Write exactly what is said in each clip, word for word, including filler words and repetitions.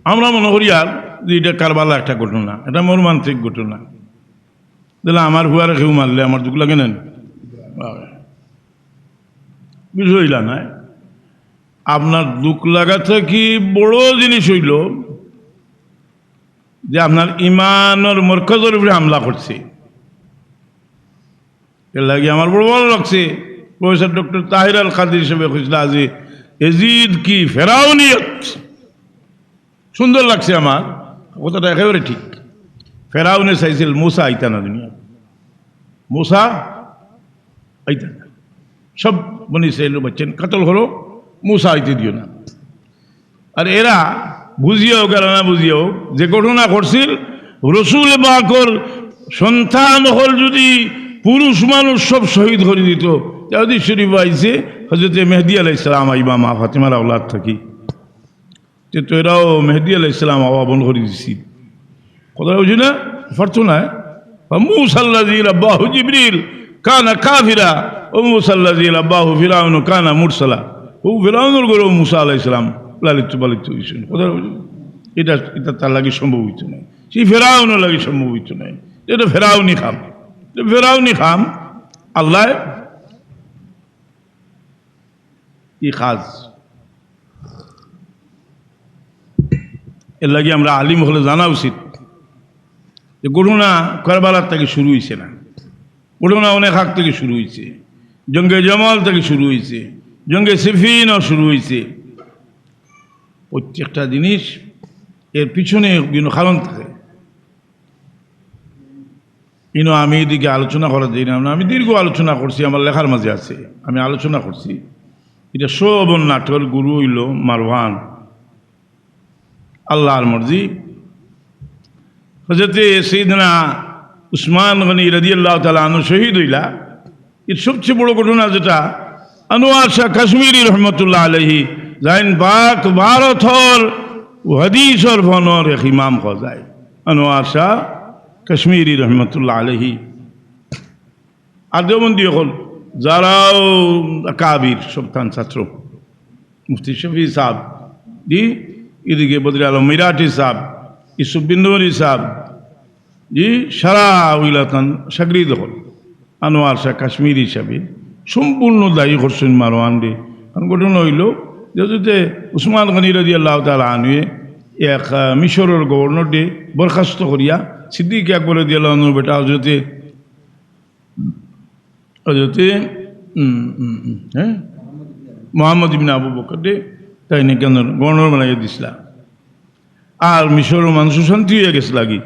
আমরা মনো করি আর যে ইটা কারবালা একটা ঘটনা, এটা মর্মান্তিক ঘটনা। তাইলে আমার ফুয়ারে কেউ মারলে আমার দুখ লাগে না নি? বিষয় ইলা নায়। আপনার দুখ লাগা থাকি বড় জিনিস অইলো যে আপনার ইমানর মরকজর উপরে হামলা করছে। এর লাগি আমার বড় ভালা লাগছে, প্রফেসর ডক্টর তাহের আল কাদির সাহেবে কইছলা যে এজিদ কি ফেরাউনিয়ত। সুন্দর লাগছে আমার, কথাটা একেবারে ঠিক। ফেরাউনে চাইছিল মুসা আইতা না দুনিয়াত, মুসা আইতা না। সব বনি ইসরাইল বাচ্চাইন কাতল করো, মুসা আইতে দিও না। আর এরা বুঝিয়াও, গেল না বুঝিয়াও, যে ঘটনা করছিল, রসুল পাকর সন্তান অকল যদি পুরুষ মানুষ সব শহীদ করি দিত, তে হাদিস শরীফ আইছে, হযরতে মেহদি আলাইহিস সালাম আইবা মা ফাতিমার আওলাদ থাকি। তে তো এরাও মেহদি আলাইহিস সালাম আওয়া বন্ধ করি দিছিল। কথা বুঝি না? পারতো না। فموسى الذي رباه جبريل كان كافرا وموسى الذي رباه فرعون كان مرسلا। ও ফেরাউনর ঘরো মুসা আলাইহিস সালাম লালিত পালিত হইছইন। কথা বুঝি? এটা, এটা তার লাগি সম্ভব হইতো না। সেই ফেরাউনর লাগি সম্ভব হইতো না। এটা ফেরাউনি কাম। এটা ফেরাউনি কাম। আল্লাহ ই কাজ। এর লাগি আমরা আলিম অকলে জানা উচিত যে ঘটনা কারবালার থাকি শুরু হইছে না, ঘটনা অনেক আগ থাকি শুরু হইছে, জঙ্গে জামাল থাকি শুরু হইছে, জঙ্গে সিফিনও শুরু হইছে। প্রত্যেকটা জিনিস এর পিছনে বিভিন্ন কারণ থাকে। ইনো আমি এদিকে আলোচনা করা যাই না, আমি দীর্ঘ আলোচনা করছি, আমার লেখার মাঝে আছে, আমি আলোচনা করছি। এটা সব নাটকর গুরু হইল মারওয়ান, আল্লাহর মর্জি। হযরতে সৈয়দনা উসমান গনি রাদিয়াল্লাহু তাআলা আনহু শহীদ হইলা, এর সবচেয়ে বড় ঘটনা যেটা, আনোয়ার শাহ কাশ্মীরি রহমতুল্লাহ আলাইহি, যাইন পাক ভারতর হাদিসর ফনর এক ইমাম খোঁজায়। আনোয়ার শাহ কাশ্মীরি রহমতুল্লাহ আলাইহি। আর দেওবন্দি অকল, যারাও কাবির, সব তান ছাত্র। মুফতি শফি সাহেব, জি, এদিকে বদরে আলম মিরাটি সাহেব, ইউসুফ বিন্দুরি সাহেব, জি, সারা ওইলা তান শাগরিদ অকল। আনোয়ার শাহ কাশ্মীরি সাহেবে সম্পূর্ণ দায়ী করছইন মারওয়ানরে। কারণ ঘটনা হইল যে হযরতে উসমান গনি রাদিয়াল্লাহু তাআলা আনহুয়ে এক, আহ, মিশরর গভর্নররে বরখাস্ত করিয়া সিদ্দিক আকবর রাদিয়াল্লাহু আনহুর বেটা হযরতে, হযরতে, উম, উম, উম, হ্যাঁ? মোহাম্মদ ইবনে আবু বকররে তাইন গভর্নর বানাইয়া দিছলা। আর মিশরর মানুষ শান্তি হইয়া গেছে লাগি।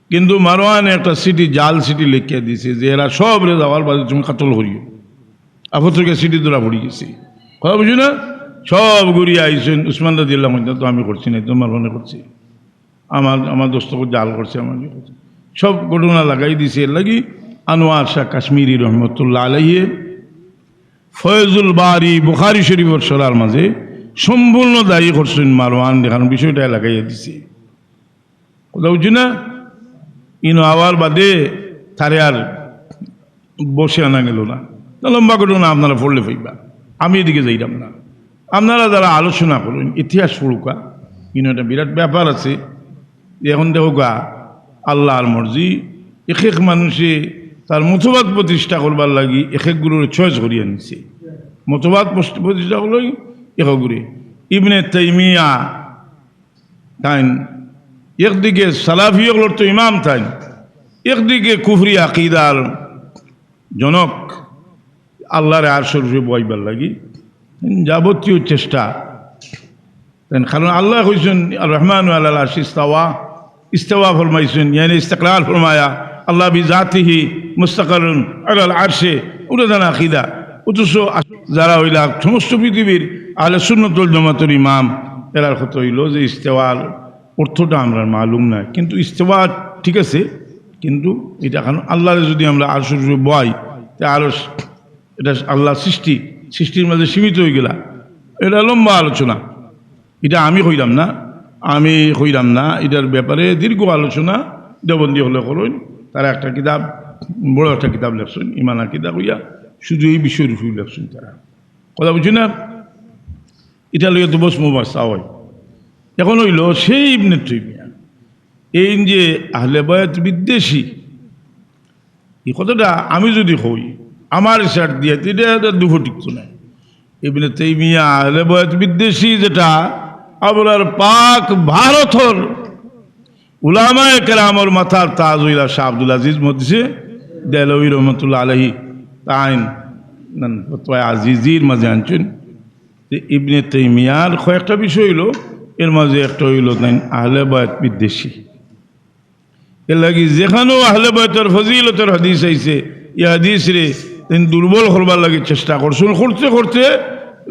কিন্তু মারওয়ানে একটা চিঠি, জাল চিঠি লেখিয়া দিছে যে এরা সবরে যাওয়ার বাদে তুমি কাতল করিও। আপত্তিকে চিঠি ধরা পড়ি গেছে। কথা বুঝি না? সব ঘুরিয়া আইছইন, উসমান রাদিয়াল্লাহু আনহু কইতা, "তো আমি করছি না, তো মারওয়ানে করছে। আমার, আমার দোস্ত জাল করছে, আমার ইয়ে করছে।" সব ঘটনা লাগাই দিছে। এর লাগি আনোয়ার শাহ কাশ্মীরি রহমতুল্লাহ আলাইহি ফয়জুল বারি বুখারী শরীফর শরার মাঝে সম্পূর্ণ দায়ী করছইন মারওয়ান, কারণ বিষয়টা লাগাইয়া দিছে। কথা বুঝি না? ইনো আওয়ার বাদে তারে আর বসে আনা গেল না। তা লম্বা ঘটনা আপনারা পড়লে পাইবা, আমি এদিকে যাইলাম না। আপনারা যারা আলোচনা করইন, ইতিহাস পড়ুকা, ইনো একটা বিরাট ব্যাপার আছে। যে এখন দেখো গা, আল্লাহর মর্জি, এক এক মানুষে তার মতবাদ প্রতিষ্ঠা করবার লাগি এক এক গুরুর চয়েস করিয়া নিছে। মতবাদ প্রতিষ্ঠা করলো এক গুরু। ইবনে তাইমিয়া তাইন একদিকে সালাফি অকলর তো ইমাম তাইন, একদিকে কুফরি আকিদার জনক, আল্লাহরে আরশর উপরে বওয়াইবার লাগি যাবতীয় চেষ্টা। তাইন কারণ আল্লাহ কইছইন, "আর রহমান আলাল আরশি ইস্তাওয়া", ইস্তাওয়া ফরমাইছইন, ইয়ানি ইস্তিকরার ফরমায়া, "আল্লাহ বিজাতিহি মুস্তাকারুন আলাল আরশে", ওটা তান আকিদা। অথচ যারা হইলা সমস্ত পৃথিবীর আহলে সুন্নত ওয়াল জামাতর ইমাম, এরার কথা হইল যে ইস্তেওয়ার অর্থটা আমরার মালুম নাই, কিন্তু ইস্তেওয়া ঠিক আছে, কিন্তু এটা এখন আল্লাহরে যদি আমরা আরশর উপরে বওয়াই, তে আরশ এটা আল্লাহর সৃষ্টি, সৃষ্টির মাঝে সীমিত হয়ে গেলা, এটা লম্বা আলোচনা। এটা আমি কইলাম না, আমি কইলাম না, এটার ব্যাপারে দীর্ঘ আলোচনা দেওবন্দি অকলে করইন। তারা একটা কিতাব, বড় একটা কিতাব লেখছইন, ইমান আকিদা কইয়া, শুধু এই বিষয়র উপরে লেখছইন তারা। কথা বুঝি না? এটা লইয়া তো বস মুবাসা হয়। এখন অইলো সেই ইবনে তাইমিয়া, এইন যে আহলে বায়ত বিদ্বেষী, ই কথাটা আমি যুদি কই, আমার ইশার দিয়া, তে ইটা একটা দুফো টিকতো নায়। ইবনে তাইমিয়া আহলে বায়ত বিদ্বেষী যেটা, আমরার পাক ভারতর উলামায়ে কেরামর মাথার তাজ অইলা শাহ আব্দুল আজিজ মুহাদ্দিসে দেহলভী রহমতুল্লাহ আলাইহি, তাইন নান ফতোয়ায়ে আজিজির মাঝে আনছইন যে ইবনে তাইমিয়ার কয়েকটা বিষয় অইলো, এর মাঝে একটা অইলো তাইন আহলে বায়ত বিদ্বেষী। এর লাগি যেখানো আহলে বায়তর ফজিলতর হাদিস আইছে, ই হাদিসরে তাইন দুর্বল করবার লাগি চেষ্টা করছইন। করতে করতে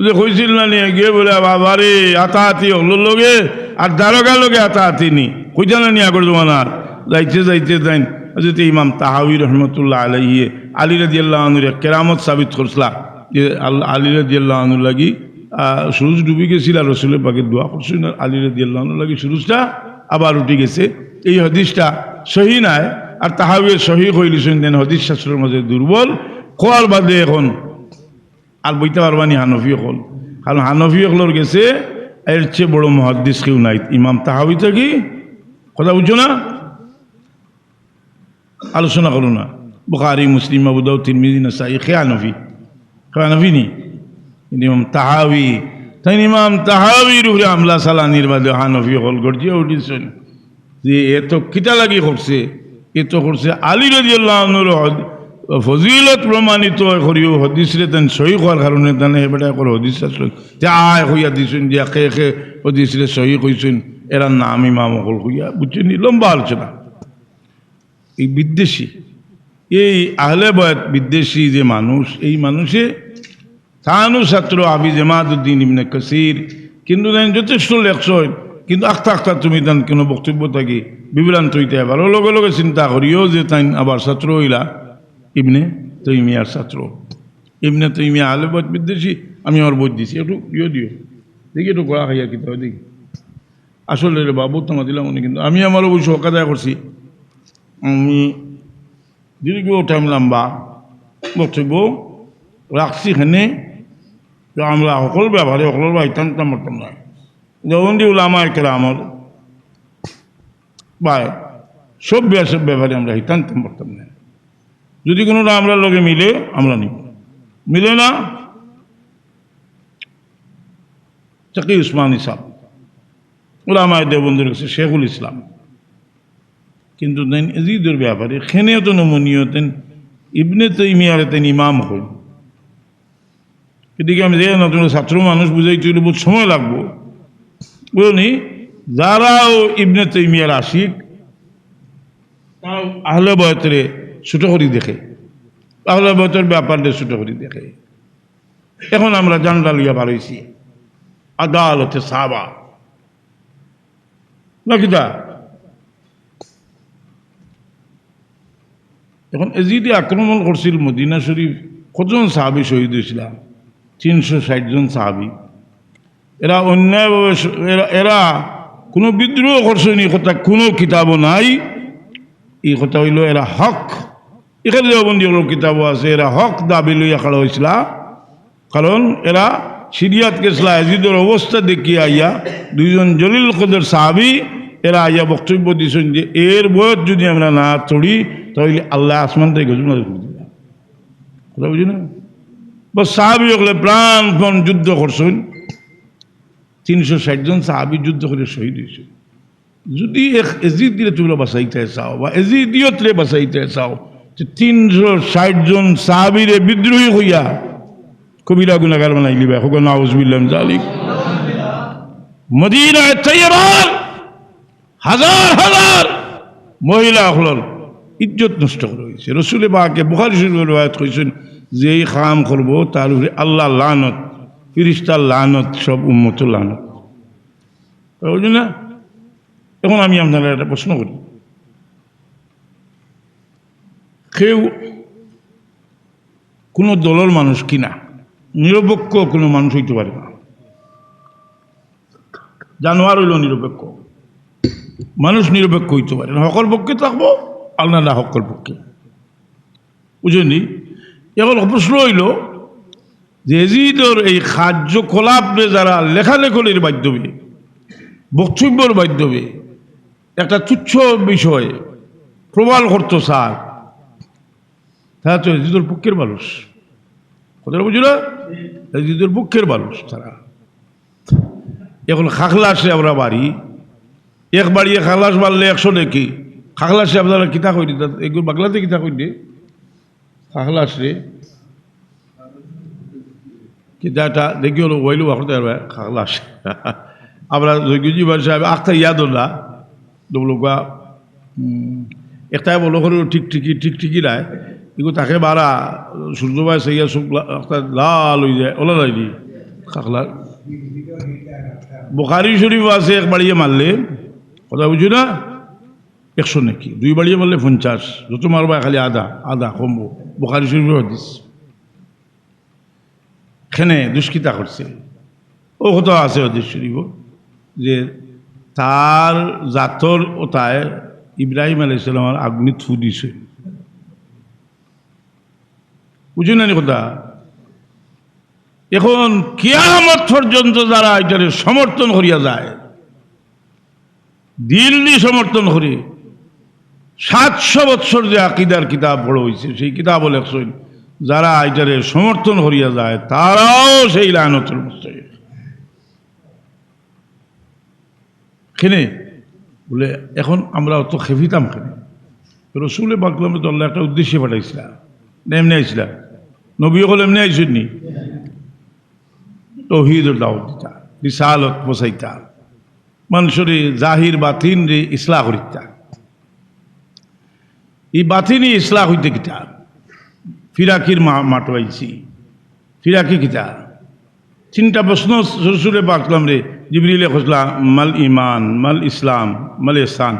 যে কইছিল না নি আগে বলে, "বাবারে, আতাআতি অকলর লগে আর দারোগার লগে আতাআতি নি।" কইতা না নি আগর জমানার? যাইতে যাইতে তাইন হযরত ইমাম তাহাবী রহমতুল্লাহ আলাইহি আলী রাদিয়াল্লাহু আনহুর এক কেরামত সাবিত করছলা যে আল-, আলী রাদিয়াল্লাহু আনহুর লাগি, আহ, সূরজ ডুবি গেছিল আর রসুলে পাকে দোয়া করছইন আর আলী রাদিয়াল্লাহু আনহুর লাগি সূরজটা আবার উঠি গেছে। এই হাদিসটা সহি নায়, আর তাহাবীয়ে সহি কইলিছইন, দেন হাদিস শাস্ত্রর মাঝে দুর্বল। কওয়ার বাদে এখন আর বইতা পারবা নি হানফী অকল, কারণ হানফী অকলর গেছে এর চেয়ে বড় মুহাদ্দিস কেউ নাই ইমাম তাহাবী থাকি। কথা বুঝছো না? আলোচনা করো না। বুখারী, মুসলিম, আবু দাউদ, তিরমিজি, নাসাই, কে হানফী? কে হানফী নি? কিন্তু ইমাম তাহাবী, তাইন ইমাম তাহাবীর উপরে হামলা চালানির বাদে হানফী অকল গর্জিয়া উঠিছইন যে এ তো কিতা লাগি করছে, এ তো করছে আলী রাদিয়াল্লাহু আনহুর হদ-, ফজিলত প্রমাণিত করিও হাদিসরে তাইন সহি কওয়ার কারণে তাইন হে বেটা করে হাদিস আসলে তে আয় কইয়া দিছইন যে কে কে হাদিসরে সহি কইছইন, এরার নাম ইমাম অকল কইয়া, বুঝছইন নি? লম্বা আলোচনা। এই বিদ্বেষী, এই আহলে বায়ত বিদ্বেষী যে মানুষ, এই মানুষে তানও ছাত্র হাফিজ ইমাদুদ্দিন ইবনে কাসির, কিন্তু তাইন যথেষ্ট লেখছইন, কিন্তু আখতা আখতা তুমি তান কোনো বক্তব্য থাকি বিভ্রান্ত অইতে পারো। লগে লগে চিন্তা করিও যে তাইন আবার ছাত্র অইলা ইবনে তাইমিয়ার ছাত্র। ইবনে তাইমিয়া আহলে বায়ত বিদ্বেষী, আমি আমার বই দিছি, একটু ইয়ে দিও, দেখি একটু কড়া খাইয়া কিতা দেখি। আসলে রে বাবু, তোমার দিলাম উনি, কিন্তু আমি আমার অবশ্য হক আদায় করছি। আমি দীর্ঘ টাইম লম্বা বক্তব্য রাখছি এখানে, তো আমরা সকল ব্যাপারে সকলের বাই টানতাম পারতাম না। যেমন যে উলামায়ে কেরামর বাই সব ব্যাস-, ব্যাপারে আমরা হিতানতাম পারতাম না। যদি কোনোটা আমরার লগে মিলে, আমরা নিব, মিলে না, তাকি উসমানী সাহেব, উলামায়ে দেওবন্দর গেছে শেখুল ইসলাম। কিন্তু তাইন এজিদর ব্যাপারে খেনে তো নমনীয়, তাইন ইবনে তাইমিয়ারে তাইন ইমাম কইন। এদিকে আমি যাই না, তুমি ছাত্র মানুষ, বুঝাইতে অইলে বহুত সময় লাগবো। বুঝলি, যারাও ইবনে তাইমিয়ার আশিক, তারাও আহলে বায়তরে ছোট করি দেখে, আহলে বায়তর ব্যাপারে ছোট করি দেখে। এখন আমরা জান্ডা লইয়া বার অইছি আদালতে সাহাবা, না কিতা? এখন এজিদে আক্রমণ করছিল মদিনা শরীফ, কতজন সাহাবী শহীদ অইছিলা? তিনশো ষাট জন সাহাবী। এরা অন্যায়ভাবে শ-, এরা, এরা কোনো বিদ্রোহ করছইন নি, ই কথা কোনো কিতাবও নাই। ই কথা অইলো এরা হক। এখানে দেওবন্দি অকলর কিতাবও আছে, এরা হক দাবি লইয়া খাড়া অইছিলা। কারণ এরা সিরিয়াত গেছিলা, এজিদর অবস্থা দেখিয়া আইয়া দুইজন জলিল কদর সাহাবী এরা আইয়া বক্তব্য দিছইন যে এর বয়স যদি আমরা না তড়ি, তাইলে আল্লায় আসমান থাকি গজব নাজিল করি দিবা। কথা বুঝি না? বাস সাহাবী অকলে প্রাণপণ যুদ্ধ করছইন, তিনশো ষাট জন সাহাবী যুদ্ধ করি শহীদ অইছইন। যদি এক এজিদিরে তুমরা বাঁচাইতায় চাও বা এজিদিয়তরে বাঁচাইতায় চাও, তে তিনশো ষাট জন সাহাবীরে বিদ্রোহী কইয়া কবিরা গুনাগার বানাইলিবায়। কউক্কা নাউজুবিল্লাহ মিন যালিক। মদিনায়ে তৈয়বার হাজার হাজার মহিলা অকলর ইজ্জত নষ্ট করা অইছে। রসুলে পাকে বুখারী শরীফর রেওয়ায়াত কইছইন, যেই কাম করবো তার উপরে আল্লার লানত, ফিরিস্তার লানত, সব উম্মতর লানত। বুঝলেন না? এখন আমি আপনারারে একটা প্রশ্ন করি, কেউ কোনো দলর মানুষ কিনা, নিরপেক্ষ কোনো মানুষ অইতে পারে না। জানোয়ার অইলো নিরপেক্ষ, মানুষ নিরপেক্ষ অইতে পারে না, হকর পক্ষে থাকবো, আপনারা হকর পক্ষে। বুঝলেন নি? এখন প্রশ্ন অইলো যে এজিদর এই কার্যকলাপরে যারা লেখালেখির মাধ্যমে বক্তব্যর মাধ্যমে একটা তুচ্ছ বিষয় প্রমাণ করতো চায়, তারা তো এজিদর পক্ষের মানুষ। কথাটা বুঝো না? এজিদর পক্ষের মানুষ তারা। এখন খাখলাসে আমরা মারি, এক বাড়িয়ে খাখলাস মারলে একশো নেকি। খাখলাসে আপনারা কিতা কইনি, এগুলো বাংলাতে কিতা কইনি? খাখলাস রে। কিতা এটা দেখি হলো, ওইলো বাকরতে পারবে, খাখলাস। আমরা জৈগুজি ভাই সাহেব, আখতা ইয়াদ না, দৌলকা, উম, একটাই বলো করে টিকটিকি, টিকটিকি নাই। এগুলো তাকে বারা, সূর্য ভাই সাইয়া সব লা-, একটা লাল হয়ে যায়, ওলা লাইনি। খাখলা। বুখারি শরীফ আছে, এক বাড়িয়ে মারলে, কথা বুঝো না? একশো নেকি। দুই বাড়িয়ে মারলে পঞ্চাশ। যত মারবা খালি আধা, আধা কমবো। বুখারি শরীফের হাদিস। খেনে দুষ্কৃতা করছে। ও কথা আছে হাদিস শরীফ যে তার জাতর ওতায় ইব্রাহিম আলাইহিস সালামর আগুনে থু দিছে। বুঝো না নি কথা? এখন কিয়ামত পর্যন্ত যারা এটারে সমর্থন করিয়া যায়, দিল দি সমর্থন করে, সাতশো বৎসর যে আকিদার কিতাব বড় হইছে, সেই কিতাব লেখছইন, যারা এটারে সমর্থন করিয়া যায়, তারাও সেই লানতর মুস্তাহিক। কেনে? বলে, এখন আমরা অত খেপিতাম কেনে? রসুলে পাকলামে তো আল্লাহ একটা উদ্দেশ্যে পাঠাইছিলা, না এমনি আইছিলা? নবী হকল এমনি আইসেন নি? তৌহিদর দাওয়াত দিতা, রিসালত পৌঁছাইতা, মানুষরে জাহির বাতিনরে ইসলাহ করিতা। এই বাতিনি ইসলাহ হইতে কিতা? ফিরাকির মা-, মাঠো আইছি। ফিরাকি কিতা? তিনটা প্রশ্ন রসুলে পাকলামরে জিবরিলে কইছলা, "মাল ঈমান, মাল ইসলাম, মাল ইহসান।"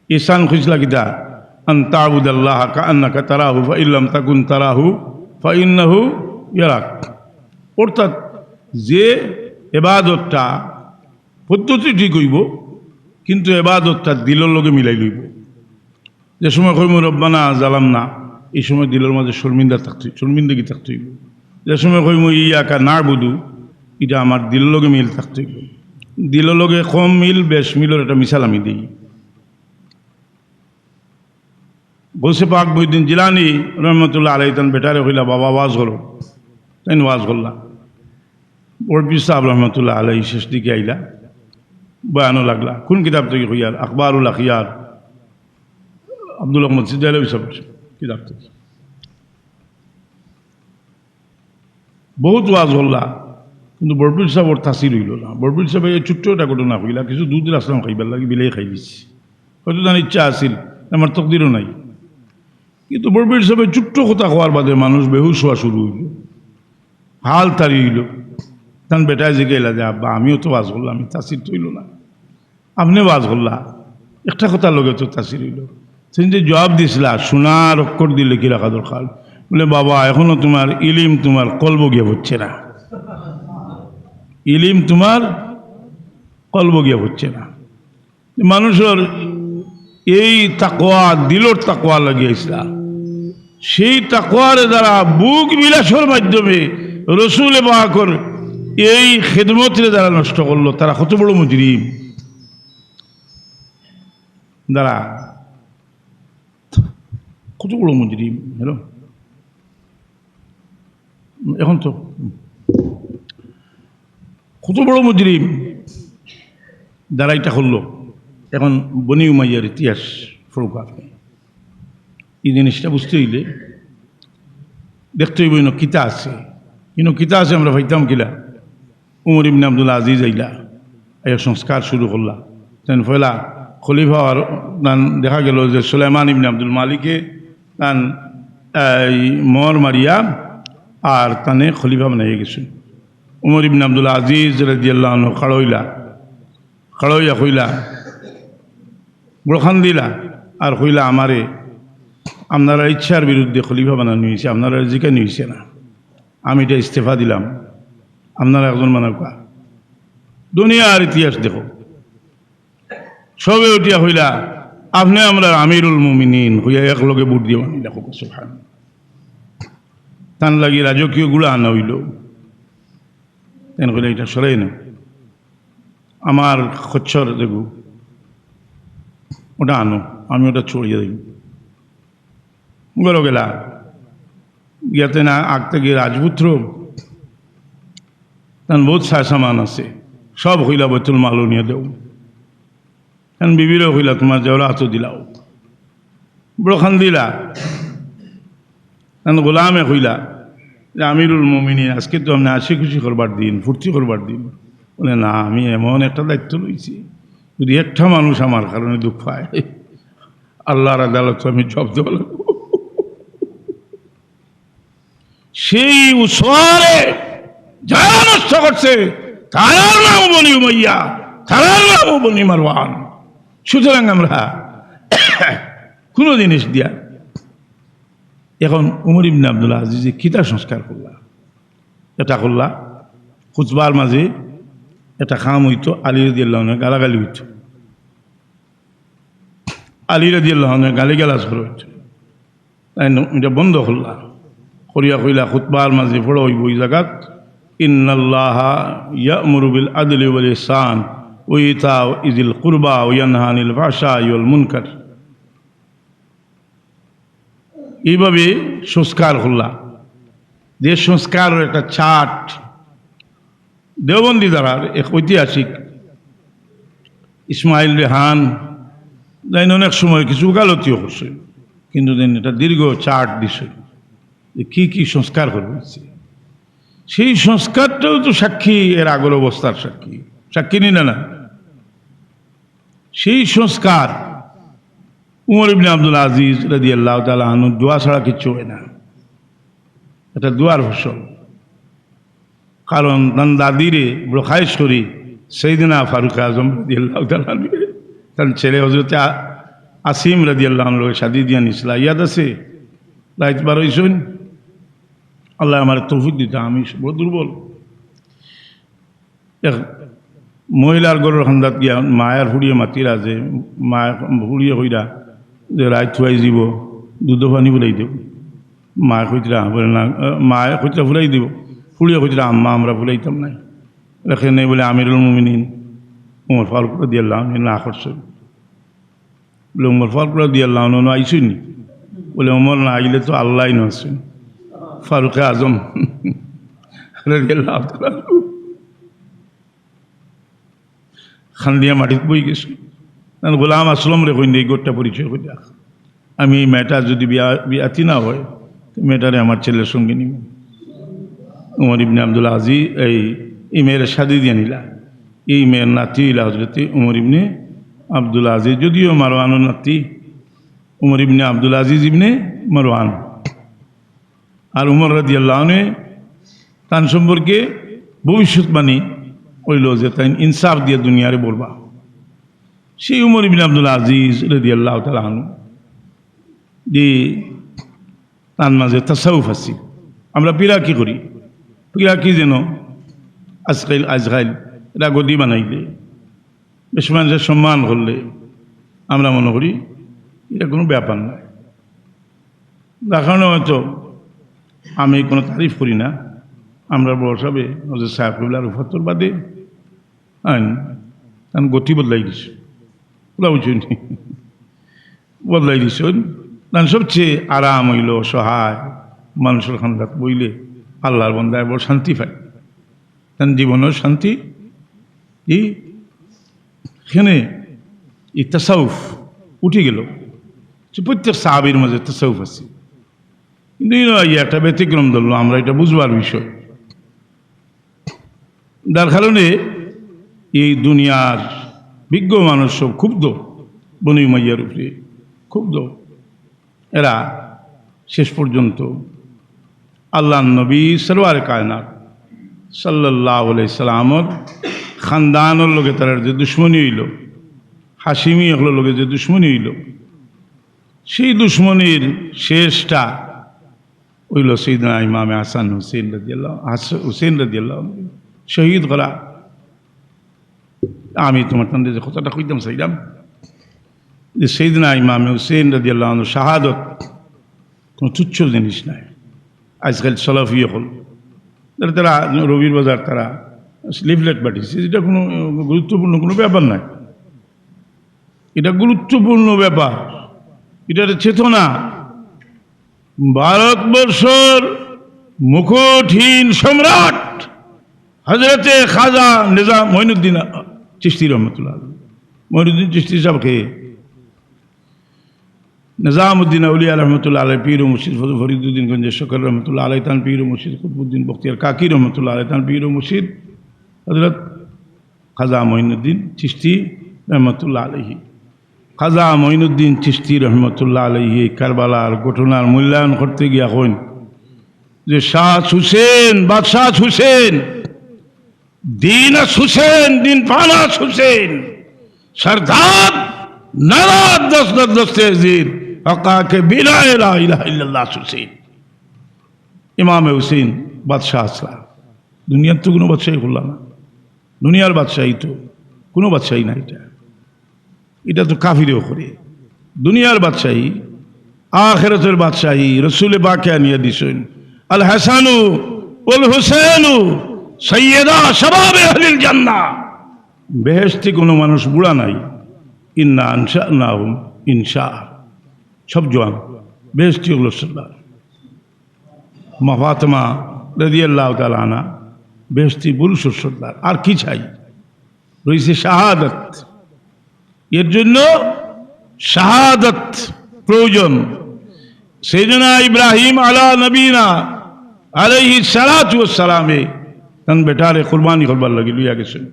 ইহসান কইছলা কিতা? "আন তা'বুদাল্লাহা কাআন্নাকা তারাহু, ফাইন লাম তাকুন তারাহু, ফাইন্নাহু ইয়ারাক।" অর্থাৎ যে ইবাদতটা পদ্ধতি ঠিক হইব, কিন্তু এবাদতটা দিলর লগে মিলাই লইব। যে সময় কইমু "রব্বানা জালামনা", এই সময় দিলর মাঝে শর্মিন্দা থাকতে, শর্মিন্দগি থাকতে হইব। যে সময় কইমু "ইয়াকা না'বুদু", এটা আমার দিলর লগে মিল থাকতে হইব। দিলর লগে কম মিল, বেশ মিলর একটা মিসাল আমি দিই। গৌসে পাক মহিউদ্দিন জিলানী রহমতুল্লাহ আলাইহি তান বেটারে কইলা, "বাবা, ওয়াজ করো।" তাইন ওয়াজ করলা। বড় পীর সাহেব রহমতুল্লাহ আলাইহি শেষ দিকে আইলা, বয়ানও লাগলা। কোন কিতাব থাকি কইয়ার? আখবারুল আখিয়ার, আব্দুল আহমদ সিদ্দিকী সাহেব কিতাব থাকি। বহুত ওয়াজ করলা, কিন্তু বড় পীর সাহেবর তাসির হইল না। বড় পীর সাহেব এই ছোট্ট একটা ঘটনা কইলা, কিছু দুধ রাখলাম খাইবার লাগি, বিলাই খাই দিছি। হয়তো তার ইচ্ছা আছিল, আমার তকদিরও নাই। কিন্তু বড় পীর সাহেব ছোট্ট কথা কওয়ার বাদে মানুষ বেহুশ হওয়া শুরু হইল, হাল তারি হইল। তান বেটায় জিগাইলা যে, "আব্বা, আমিও তো ওয়াজ করলাম, আমি তাসির তো হইল না।" "আপনে ওয়াজ করলা, একটা কথার লগে তো তাসির হইল। তুমি যে জবাব দিছিলা, সোনার অক্ষর দি লেখি রাখা দরকার।" বলে, "বাবা, এখনো তোমার ইলিম তোমার কলবো গিয়া পড়ছে না, ইলিম তোমার কলবো গিয়া পড়ছে না।" মানুষর এই তাকওয়া, দিলর তাকওয়া লাগিয়া আইছলা। সেই তাকওয়ারে যারা বুক বিলাসর মাধ্যমে রসুলে পাকর এই খেদমতরে যারা নষ্ট করলো, তারা কত বড় মুজরিম। যারা কত বড় মুজরিম, হ্যালো? এখন তো কত বড় মুজরিম যারা এটা করলো। এখন বনি উমাইয়ার ইতিহাস পড়ুক আপনি। এই জিনিসটা বুঝতে হইলে দেখতে হইব ইনো কিতা আছে, ইনো কিতা আছে আমরা পাইতাম কিলা। উমর ইবনে আব্দুল আজিজ আইলা, আইয়া সংস্কার শুরু করলা। তেন পয়লা খলিফা আর নান দেখা গেল যে সুলাইমান ইবনে আব্দুল মালিকে তান এই মোহর মারিয়া আর তানে খলিফা বানাইয়া গেছইন। উমর ইবনে আব্দুল আজিজ রাদিয়াল্লাহু আনহু খাড়ইলা, খাড়ইয়া কইলা, বড় কান্দিলা, আর কইলা, "আমারে আপনারা ইচ্ছার বিরুদ্ধে খলিফা বানানি হইছে, আপনারা জিকানি হইছে না, আমি এটা ইস্তেফা দিলাম, আপনারা একজন বানাউক্কা।" দুনিয়ার ইতিহাস দেখো, সবে উঠিয়া কইলা, "আপনে আমরার আমিরুল মুমিনিন," কইয়া এক লগে বুট দিয়া বানাইলা। সুবহান। তান লাগি রাজকীয় ঘুড়া আনা হইল। তাইন কইলা, "এটা সরাই না।" আমার খচ্চর দেখো, ওটা আনো, আমি ওটা ছড়িয়ে দেব। ঘরো গেলা, গিয়া তাইন আগ থাকি রাজপুত্র, তান বউত সায় সামান আছে, সব কইলা বাইতুল মালো নিয়া দেও। তান বিবিরেও কইলা, তুমার জেওরা আতো দিলাও। বড় কান্দিলা। তান গোলামে কইলা যে, "আমিরুল মুমিনিন, আজকে তো আপনে হাসি খুশি করবার দিন, ফুর্তি করবার দিন।" বলে, "না, আমি এমন একটা দায়িত্ব লইছি, যদি একটা মানুষ আমার কারণে দুঃখ পায়, আল্লাহর আদালতো আমি জবাব দেওয়া লাগবো।" সেই উসওয়ারে যারা নষ্ট করছে, তারার নাম বনি উমাইয়া, তারার নাম বনি মারওয়ান। সুতরাং আমরা কোনো জিনিস দিয়া, এখন উমর ইবনে আব্দুল আজিজে কিতা সংস্কার করলা, এটা করলা, খুতবার মাঝে এটা কাম হইতো, আলী রাদিয়াল্লাহু আনহু গালাগালি হইতো, আলী রাদিয়াল্লাহু আনহু গালিগালাজ করা হইতো, তাইন এটা বন্ধ করলা। করিয়া কইলা, খুতবার মাঝে পড়া হইব ওই জাগাত, "ইন্নাল্লাহা ইয়া'মুরু বিল আদলি ওয়াল ইহসান ওয়া ইতাই যিল কুরবা ওয়া ইয়ানহা আনিল ফাহশাই ওয়াল মুনকার।" এইভাবে সংস্কার করলা। যে সংস্কারর একটা চার্ট দেওবন্দি ধারার এক ঐতিহাসিক ইসমাইল রেহান, তাইন অনেক সময় কিছু গালতিও করছে, কিন্তু তাইন এটা দীর্ঘ চার্ট দিছে যে কি কি সংস্কার করা হয়েছে। সেই সংস্কারটাও তো সাক্ষী, এর আগর অবস্থার সাক্ষী, সাক্ষী নি না? না, সেই সংস্কার উমর ইবনে আব্দুল আজিজ রাদিয়াল্লাহু তাআলা আনহু দোয়া ছাড়া কিচ্ছু হয় না। এটা দোয়ার ফসল। কারণ তান দাদিরে বড় খায়েশ করি সাইয়েদনা ফারুক আজম রাদিয়াল্লাহু তাআলা আনহু, তান ছেলে হযরতে আ-, আসিম রাদিয়াল্লাহু আনহু শাদি দিয়া নিছলা। ইয়াদ আছে? রাইত বার হইছইন, আল্লাহ আমার তৌফিক দিতা, আমি বড় দুর্বল। এক মহিলার ঘরর কান্দাত গিয়া মায়ার ফুড়িয়ে মাতিরা যে, মায় ফুড়িয়ে কইরা যে, "রাইত ফুয়াই দিব, দুধ পানি ফুলাই দেব।" মায় কইতরা, বলে, "না।" আহ, মায় কইতরা, "ফুলাই দিব।" ফুড়িয়ে কইতরা, "আম্মা, আমরা ফুলাইতাম নাই।" এখানে বলে আমিরুল মুমিনিন উমর ফারুক রাদিয়াল্লাহু আনহু না করছেন। বলে, "উমর ফারুক রাদিয়াল্লাহু আনহু আইছইন নি?" বলে, "উমর না আইলে তো আল্লাহ না আছেন, ফারুকে আজম রাদিয়াল্লাহু তাআলা আনহু।" খান্দিয়া মাটিত বই গেছে। তান গোলাম আসলমরে কইন, "এই ঘরটা পরিচয় করি রাখ, আমি এই মেয়েটা যদি বিয়া-, বিয়াতি না হয়, তো মেয়েটারে আমার ছেলের সঙ্গে নিব।" উমর ইবনে আব্দুল আজিজ এই, এই মেয়ের শাদি দিয়া নিলা। এই মেয়ের নাতি হইলা হযরতে উমর ইবনে আব্দুল আজিজ, যদিও মারওয়ানর নাতি, উমর ইবনে আব্দুল আজিজ ইবনে মারওয়ান। আর উমর রাদিয়াল্লাহু আনহু তান সম্পর্কে ভবিষ্যৎবাণী হইল যে তাইন ইনসাফ দিয়া দুনিয়ারে বলবা। সেই উমর ইবনে আব্দুল আজিজ রাদিয়াল্লাহু তাআলা আনহু যে তার মাঝে তাসাউফ আছে। আমরা পিরাকি করি, পিরাকি যেন আজকাল, আজকাল এটা গদি বানাইলে, বেশ মানুষের সম্মান করলে আমরা মনে করি এটা কোনো ব্যাপার নয়। যার কারণে হয়তো আমি কোনো তারিফ করি না। আমরা বড় সাহেব হযরত সাহেব কিবলার উফাতর বাদে আইন, তান গতি বদলাই দিছে। ওলা বুঝছইন নি? বদলাই দিছে। তান সবচেয়ে আরাম হইল অসহায় মানুষের খান্দাত বইলে আল্লাহর বন্দায় বড় শান্তি পায়। তান জীবনও শান্তি, এই এখানে এই তাসাউফ উঠে গেল। যে প্রত্যেক সাহাবীর মাঝে তাসাউফ আছে, কিন্তু এই নয়, একটা ব্যতিক্রম ধরলো, আমরা এটা বুঝবার বিষয়। যার কারণে এই দুনিয়ার বিজ্ঞ মানুষ সব ক্ষুব্ধ, বনি উমাইয়ার উপরে ক্ষুব্ধ। এরা শেষ পর্যন্ত আল্লাহর নবী সরওয়ারে কায়নাত সাল্লাল্লাহু আলাইহি সাল্লামর খানদানর লগে তারার যে দুশমনি হইল, হাশিমি অকলর লগে যে দুশমনি হইল, সেই দুশমনির শেষটা হইল সাইয়েদনা ইমামে হাসান হুসেন রাদিয়াল্লাহু, হাস-, হুসেন রাদিয়াল্লাহু আনহু শহীদ করা। আমি তোমার তাদের যে কথাটা কইতাম চাইলাম যে সাইয়েদনা ইমামে হুসেন রাদিয়াল্লাহু আনহু শাহাদত কোনো তুচ্ছ জিনিস নয়। আজকাল সালাফি অকল, তারা, তারা রবির বাজার, তারা লিফলেট পাঠাইছে, এটা কোনো গুরুত্বপূর্ণ কোনো ব্যাপার নয়। এটা গুরুত্বপূর্ণ ব্যাপার, এটা একটা চেতনা। ভারতবর্ষর মুকুটহীন সম্রাট হযরতে খাজা নিজাম মঈনুদ্দিন চিশতি রহমতুল্লাহ আলাইহি। মঈনুদ্দিন চিশতি সাহেবকে নিজামউদ্দিন আউলিয়া রহমতুল্লাহ আলাইহি পীর ও মুর্শিদ, ফরিদুদ্দিন গঞ্জে শকর রহমতুল্লাহ আলাইহি তান পীর ও মুর্শিদ, কুতবুদ্দিন বখতিয়ার কাকি রহমতুল্লাহ আলাইহি তান পীর ও মুর্শিদ, হযরত খাজা মঈনুদ্দিন চিশতি রহমতুল্লাহ আলাইহি। খাজা মঈনুদ্দিন চিশতি রহমতুল্লাহ আলাইহি কারবালার ঘটনার মূল্যায়ন করতে গিয়া কইন যে শাহ হুসেন, বাদশাহ হুসেন, দিন আস হুসেন, দিন পানাস হুসেন, সরদার নারাদ দস দর দস্তে জির, হকাকে বিনা লা ইলাহা ইল্লাল্লাহ হুসেন। ইমামে হুসেন বাদশাহ আসলা, দুনিয়ার তো কোনো বাদশাহী করলা না, দুনিয়ার বাদশাহী তো কোনো বাদশাহী না এটা। এটা তো কাফিরেও করে। দুনিয়ার বাদশাহী, আখেরাতের বাদশাহী রসুলে পাকে আনিয়া দিছইন। আল হাসানু ওয়াল হুসেনু সাইয়্যিদা শাবাবে আহলিল জান্নাহ। বেহেশতি কোনো মানুষ বুড়া নাই। ইন্না আনশানাহুম ইনশা। সব জোয়ান, বেহেশতি অগুলো সর্দার। মা ফাতেমা রাদিয়াল্লাহু তাআলা আনহা বেহেশতি পুরুষর সর্দার। আর কি চাই? রইছে শাহাদত। এর জন্য শাহাদত প্রয়োজন। সাইয়েদনা ইব্রাহিম আলা নবীনা আলাইহিস সালাতু ওয়াস সালামে তান বেটারে কুরবানি করবার লাগি লইয়া গেছইন।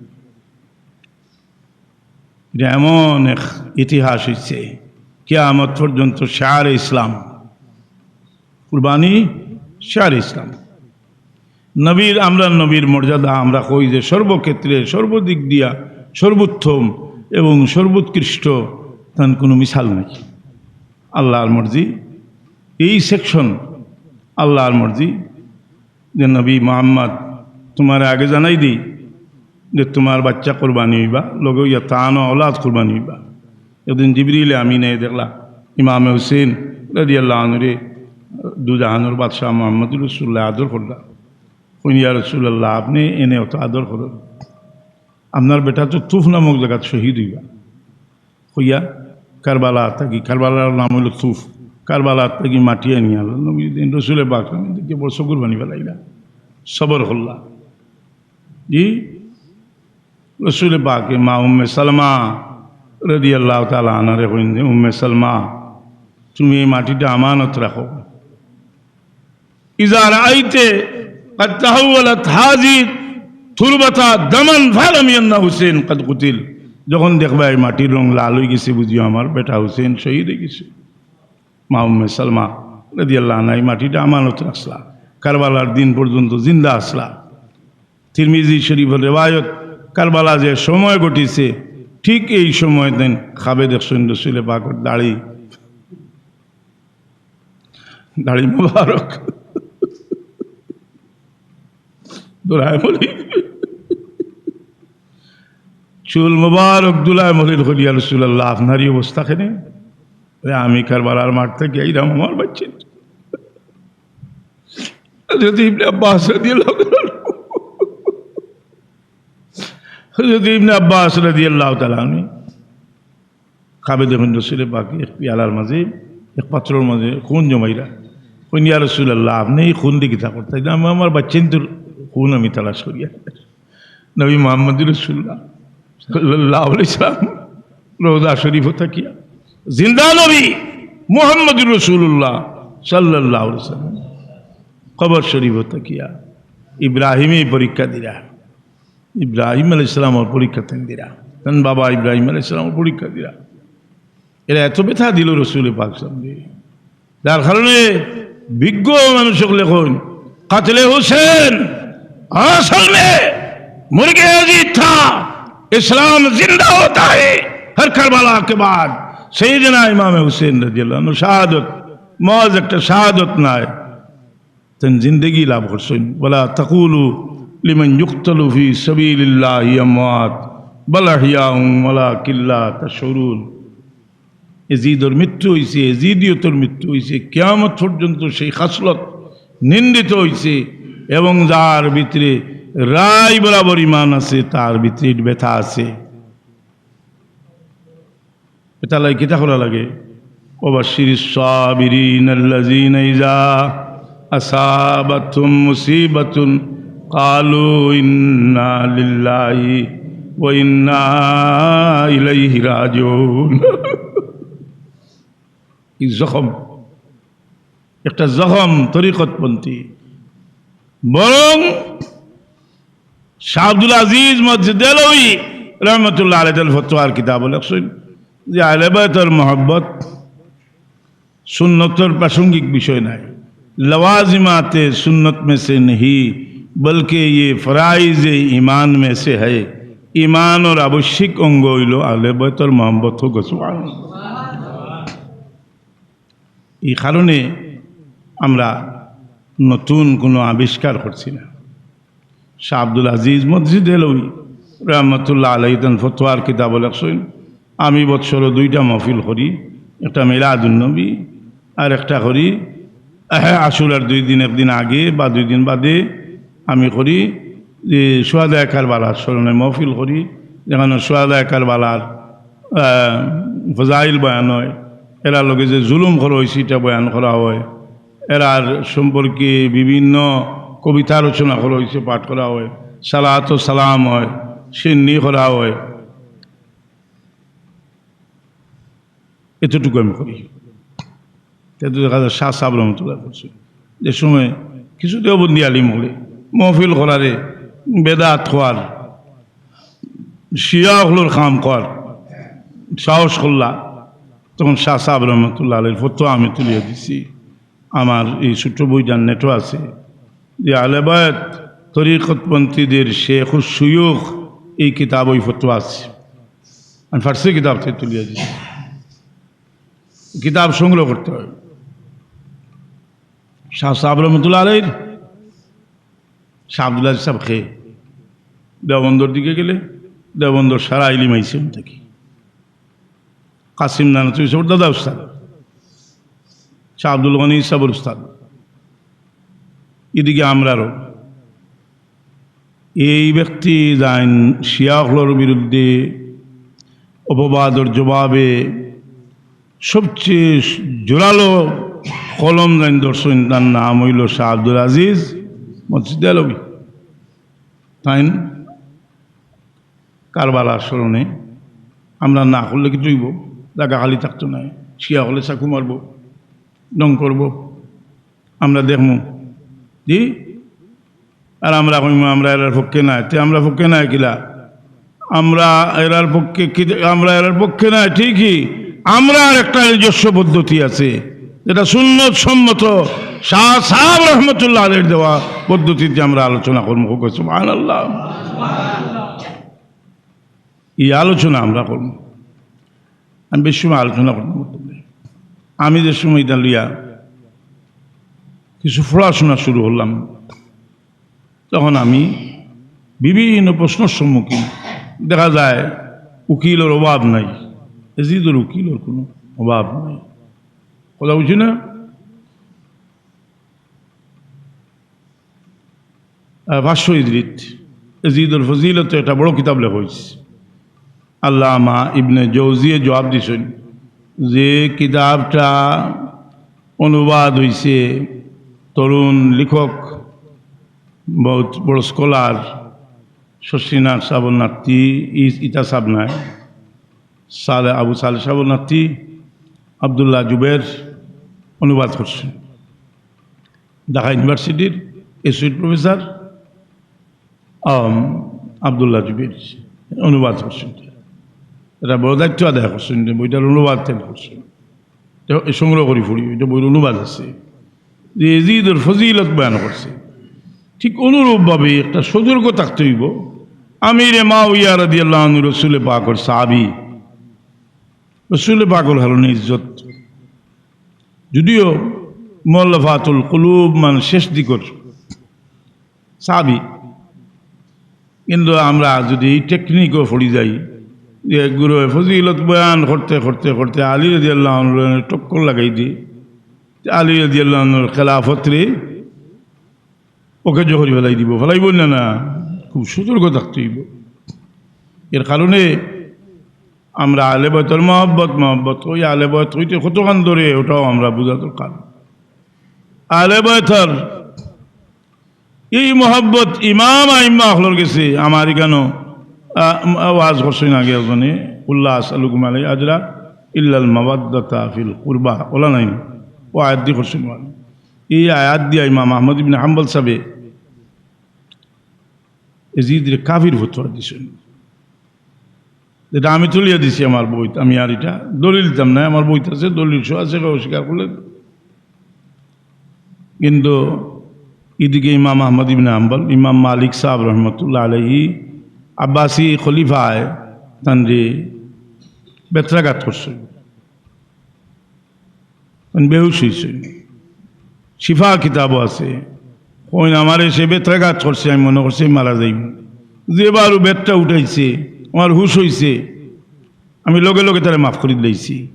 এটা এমন এক ইতিহাস অইছে, কিয়ামত পর্যন্ত শিআরে ইসলাম, কুরবানি শিআরে ইসলাম। নবীর, আমরার নবীর মর্যাদা আমরা কই যে সর্বক্ষেত্রে, সর্বদিক দিয়া সর্বোত্তম এবং সর্বোৎকৃষ্ট, তান কোনো মিসাল নাই। আল্লাহর মর্জি, এই সেকশন আল্লাহর মর্জি, যে নবী মুহাম্মদ, তোমারে আগে জানাই দেই যে তোমার বাচ্চা কুরবানি অইবা, লগে অইয়া তানও আওলাদ কুরবানি অইবা। একদিন জিবরিল আমিনে দেখলা ইমামে হুসেন রাদিয়াল্লাহু আনহুরে দুজাহানর বাদশাহ মুহাম্মদুর রাসূলুল্লাহ আদর করলা। কইন, "ইয়া রাসূলুল্লাহ, আপনে এনে অত আদর করইন, আপনার বেটা তো তুফ নামক জাগাত শহীদ অইবা।" কইয়া কারবালা থাকি, কারবালার নাম অইলো তুফ, কারবালা থাকি মাটি আনিয়া আল্লাহর নবীর দিন রসুলে পাক সামনে দেখে বড় চকুর পানি ফালাইলা, সবর করলা। জি, রসুলে পাকে মা উম্মে সালমা রাদিয়াল্লাহু তাআলা আনহারে কইন যে, "উম্মে সালমা, তুমি এই মাটিটা আমানত রাখো।" ইজা রাআইতে কাদ তাহাওয়ালাত হাযিহি তুরবাতা দামান ফালাম ইয়ান্না হুসেন কাদ কুতিল। যখন দেখবা এই মাটির রং লাল অই গেছে, বুঝিও আমার বেটা হুসেন শহীদ অই গেছে। মা উম্মে সালমা রাদিয়াল্লাহু আনহা এই মাটিটা আমানত রাখছলা, কারবালার দিন পর্যন্ত জিন্দা আছলা। তিরমিজি শরীফর রেওয়ায়ত, কারবালা যে সময় ঘটিছে, ঠিক এই সময় তাইন খাবে দেখছইন রসুলে পাকর দাড়ি, দাড়ি মোবারক ধুলায় মলিন, চুল মোবারক ধুলায় মলিন। কইন, "ইয়া রাসূলুল্লাহ, আপনার এই অবস্থা কেনে?" "আরে, আমি কারবালার মাঠ থাকি আইরাম, আমার বাচ্চা।" হযরত ইবনে আব্বাস রাদিয়াল্লাহু তাআলা আনহু, হযরত ইবনে আব্বাস রাদিয়াল্লাহু তাআলা আনহু খাবে দেখইন রসুলে পাকে এক পিয়ালার মাঝে, এক পাত্রর মাঝে খুন জমাইরা। কইন, "ইয়া রাসূলুল্লাহ, আপনে এই খুন দি কিতা করতা?" "না, আমি আমার বাচ্চাইন্তর খুন আমি তালাশ করিয়ার।" নবী মুহাম্মদুর রাসূলুল্লাহ সাল্লাল্লাহু আলাইহি ওয়াসাল্লাম রওজা শরীফ থাকিয়া, জিন্দা নবী মুহাম্মদুর রাসূলুল্লাহ সাল্লাল্লাহু আলাইহি ওয়াসাল্লাম কবর শরীফ থাকিয়া ইব্রাহিমে পরীক্ষা দিরা, ইব্রাহিম আলাইহিস সালামর পরীক্ষা তাইন দিরা, তান বাবা ইব্রাহিম আলাইহিস সালামর পরীক্ষা দিরা। এরা এত ব্যথা দিল রসুলে পাক সামনে, যার কারণে বিজ্ঞ মানুষ সকলে কইন, "কাতলে হুসেন আসল মে মুরগে আজিদ থা, ইসলাম জিন্দা হোতা হে হর কারবালা কে বাদ।" সাইয়েদনা ইমামে হুসেন রাদিয়াল্লাহু আনহু শাহাদত, মহজ একটা শাহাদত নায়, তাইন জিন্দেগি লাভ করছইন। "ওয়ালা তাকুলু লিমান ইউকতালু ফি সাবিলিল্লাহি আমওয়াত, বাল আহইয়াউন ওয়ালাকিন লা তাশউরুন।" এজিদর মৃত্যু অইছে, এজিদিয়তর মৃত্যু অইছে, কিয়ামত পর্যন্ত সেই খাসলত নিন্দিত অইছে, এবং যার ভিতরে রাই বরাবর ইমান আছে, তার ভিতরে ইট ব্যথা আছে। এটা লাগে, কিতা করা লাগে? وبشر الصابرين الذين إذا أصابتهم مصيبة قالوا إنا لله وإنا إليه راجعون। এই জখম, একটা জখম তরিকতপন্থী। বরং শাহ আব্দুল আজিজ মসজিদ দেহলভী রহমতুল্লাহ আলাইহি তান ফতোয়ার কিতাব লেখছইন যে আহলে বায়তর মহব্বত সুন্নতর প্রাসঙ্গিক বিষয় নায়। লওয়াজিমাতে সুন্নত মে সে নেহি, বলকে ইয়ে ফরাইজে ইমান মে সে হ্যায়। ইমানর আবশ্যিক অঙ্গ অইলো আহলে বায়তর মহব্বত। হোক সুবহানাল্লাহ। এই কারণে আমরা নতুন কোনো আবিষ্কার করছি না। শাহ আব্দুল আজিজ মসজিদ দেহলভী রহমতুল্লাহ আলাইহি তান ফতোয়ার কিতাব লেখছইন, আমি বৎসরো দুইটা মহফিল করি, একটা মিলাদুন নবী আর একটা করি আশুরার দুই দিন, একদিন আগে বা দুই দিন বাদে আমি করি যে শুহাদায়ে কারবালার স্মরণে মহফিল করি, যেখানো শুহাদায়ে কারবালার, আহ, ফজাইল বয়ান হয়, এরার লগে যে জুলুম করা অইছে ইটা বয়ান করা হয়, এরার সম্পর্কে বিভিন্ন কবিতা রচনা করা অইছে, পাঠ করা হয়, সালাত ও সালাম হয়, সিন্নি করা হয়। এতটুকু আমি করি। কিন্তু দেখা যায় শাহ সাহেব রহমতুল্লাহ করছে, যে সময় কিছু দেওবন্দি আলিম অকলে মহফিল করারে বেদাত কওয়ার, শিয়া অকলর কাম কওয়ার সাহস করলা, তখন শাহ সাহেব রহমতুল্লাহ আলাইহির ফতোয়া আমি তুলিয়া দিছি। আমার এই ছোট্ট বইটার নেটও আছে, যে আহলে বায়ত তরিকতপন্থীদের শেখ ও শুয়ুখ, এই কিতাব ওই ফতোয়া আছে। আমি ফার্সি কিতাব থেকে তুলিয়া দিছি। কিতাব সংগ্রহ করতে হয়। শাহ সাহেব রহমতুল্লাহ আলাইহির, শাহ আব্দুল আজিজ সাহেব খে দেওবন্দর দিকে গেলে দেওবন্দর সারা ইলিম আইছে অন থাকি। কাসিম নানুতুবি সাহেবর দাদা উস্তাদ, শাহ আব্দুল গনি সাহেবর উস্তাদ। এদিকে আমরারও এই ব্যক্তি যাইন শিয়া অকলর বিরুদ্ধে অপবাদর জবাবে সবচেয়ে জোরালো কলম যাইন ধরছইন, তার নাম অইলো শাহ আব্দুল আজিজ মসজিদ দেহলভী। তাইন কারবালার স্মরণে আমরা না করলে কিতা অইবো? জাগা খালি থাকতো নায়, শিয়া অকলে চাকু মারবো, ঢং করবো, আমরা দেখমু। জি, আর আমরা কইমু আমরা এরার পক্ষে নায়, তে আমরা পক্ষে নায় কিলা? আমরা এরার পক্ষে কি, আমরা এরার পক্ষে নায় ঠিকই, আমরার একটা নিজস্ব পদ্ধতি আছে, যেটা সুন্নত সম্মত শাহ সাহেব রহমতুল্লাহ আলাইহির দেওয়া পদ্ধতিতে আমরা আলোচনা করমু। হোক সুবহানাল্লাহ। এই আলোচনা আমরা করমু। আমি বেশি সময় আলোচনা করতাম পারতাম না। আমি যে সময় ইটা লইয়া কিছু পড়াশোনা শুরু করলাম, তখন আমি বিভিন্ন প্রশ্নর সম্মুখীন। দেখা যায় উকিলর অভাব নাই, এজিদর উকিলর কোনো অভাব নাই। কথা বুঝি না? আহ, পাঁচশো হিজরিত এজিদর ফজিলতে একটা বড় কিতাব লেখা অইছে। আল্লামা ইবনে জৌজিয়ে জবাব দিছইন যে কিতাবটা অনুবাদ অইছে তরুণ লেখক, বহুত বড় স্কলার শশীনাথ সাবর নাতি, ই-, ইতা সাব নায়, সালে, আবু সালে সাবর নাতি আব্দুল্লাহ জুবের অনুবাদ করছইন। ঢাকা ইউনিভার্সিটির অ্যাসোসিয়েট প্রফেসর, আম, আব্দুল্লাহ জুবের অনুবাদ করছইন। এটা বড় দায়িত্ব আদায় করছইন, যে বইটার অনুবাদ তেন করছইন। তো এই সংগ্রহ করি পড়ি, এটা বইর অনুবাদ আছে। যে এজিদর ফজিলত বয়ান করছে, ঠিক অনুরূপভাবে একটা সতর্ক থাকতে অইবো। আমিরে মাওইয়া রাদিয়াল্লাহু আনহু রসুলে পাকর সাহাবী, রসুলে পাকর কারণে ইজ্জত। যদিও মুআল্লাফাতুল কুলুব মানে শেষ দিকর সাহাবী, কিন্তু আমরা যদি এই টেকনিকও পড়ি যাই, যে গুরু ফজিলত বয়ান করতে করতে করতে আলী রাদিয়াল্লাহু আনহুর টক্কর লাগাই দি, আলী রাদিয়াল্লাহু আনহুর খেলাফতরে ওকে জহরি ফেলাই দিব, ফেলাইব না, না? খুব সতর্ক থাকতে হইব। এর কারণে আমরা আহলে বায়তর মহব্বত, মহব্বত ওই আহলে বায়ত হইতে কতখান ধরে, ওটাও আমরা বুঝা দরকার। আহলে বায়তর এই মহব্বত ইমাম আইম্মা অকলর গেছে। আমার এখানো, আহ, ওয়াজ করছইন আগে একজনে, "কুল্লা আসআলুকুম আলাইহি আজরা ইল্লাল মাওয়াদ্দাতা ফিল কুরবা", ওলা নাই? ও আয়াত দি করছইন ওয়াজ। এই আয়াত দিয়া ইমাম আহমদ ইবনে হাম্বল সাহেবে এজিদরে কাফির ফতোয়া দিছইন। যেটা আমি তুলিয়া দিছি আমার বইত, আমি আর এটা দলিল দিতাম না, আমার বইত আছে, দলিল সহ আছে, কেউ অস্বীকার করলে। কিন্তু এদিকে ইমাম আহমদ ইবনে হাম্বল, ইমাম মালিক সাহেব রহমতুল্লাহ আলাইহি, আব্বাসি খলিফায় তানরে বেত্রাঘাত করছে, মানে বেহুশ হইছে। শিফা কিতাবও আছে, কইন আমারে সে বেত্রাঘাত করছে, আমি মনে করছি মারা যাইব। যে বারো বেতটা উঠাইছে, আমার হুশ হইছে, আমি লগে লগে তারে মাফ করি দিলাইছি।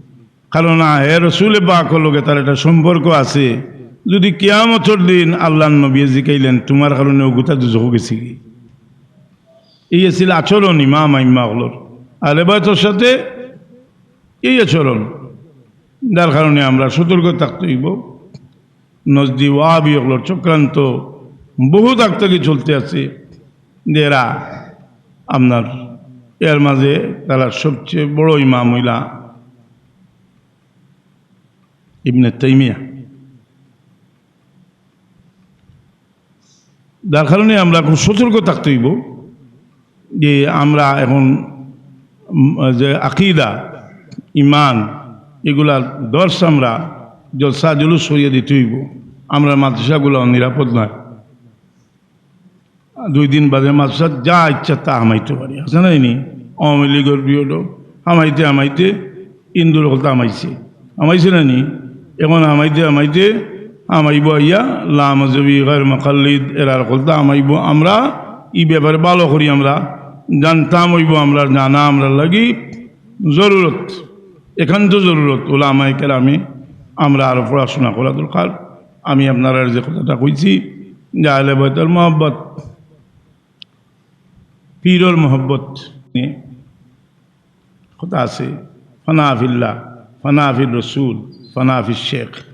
কারণ না, হে রসুলে পাকর লগে তার একটা সম্পর্ক আছে। যদি কিয়ামতর দিন আল্লাহর নবী জিকাইলেন, "তোমার কারণে ও গুতা দুজখো গেছে কি?" এই আছিল আচরণ ইমাম আইম্মা অকলর, আহলে বায়তর সাথে এই আচরণ। যার কারণে আমরা সতর্ক থাকতে হইব। নজদি ওয়াহাবি অকলর চক্রান্ত বহুত আগ থাকি চলতে আছে, যে এরা আপনার এর মাঝে তারা সবচেয়ে বড় ইমাম হইলা ইবনে তাইমিয়া। যার কারণে আমরা খুব সতর্ক থাকতে হইব যে আমরা এখন, উম, যে আকিদা, ইমান, এগুলার দর্শ আমরা জলসা জুলুস করিয়া দিতে হইব। আমরা মাদ্রাসাগুলো নিরাপদ নয়। দুই দিন বাদে মাদ্রাসাত যা ইচ্ছা তা হামাইতে পারি, আছে না নি? আওয়ামী লীগর পিরিয়ডও হামাইতে হামাইতে ইন্দুর হকলতা হামাইছে, হামাইছে না নি? এখন হামাইতে হামাইতে হামাইব আইয়া লা মজহবি গায়র মুকাল্লিদ এরার হকলতা হামাইব। আমরা ই ব্যাপারে ভালো করি আমরা জানতাম হইব, আমরা জানা আমরা লাগি জরুরত, একান্ত জরুরত। উলামায়ে কেরামে আমরা আরো পড়াশোনা করা দরকার। আমি আপনারা যে কথাটা কইছি যে আহলে বায়তর মহব্বত, পীরর মহব্বত নিয়ে কথা আছে, ফানা ফিল্লাহ, ফানা ফির রসুল, ফানা ফির শেখ।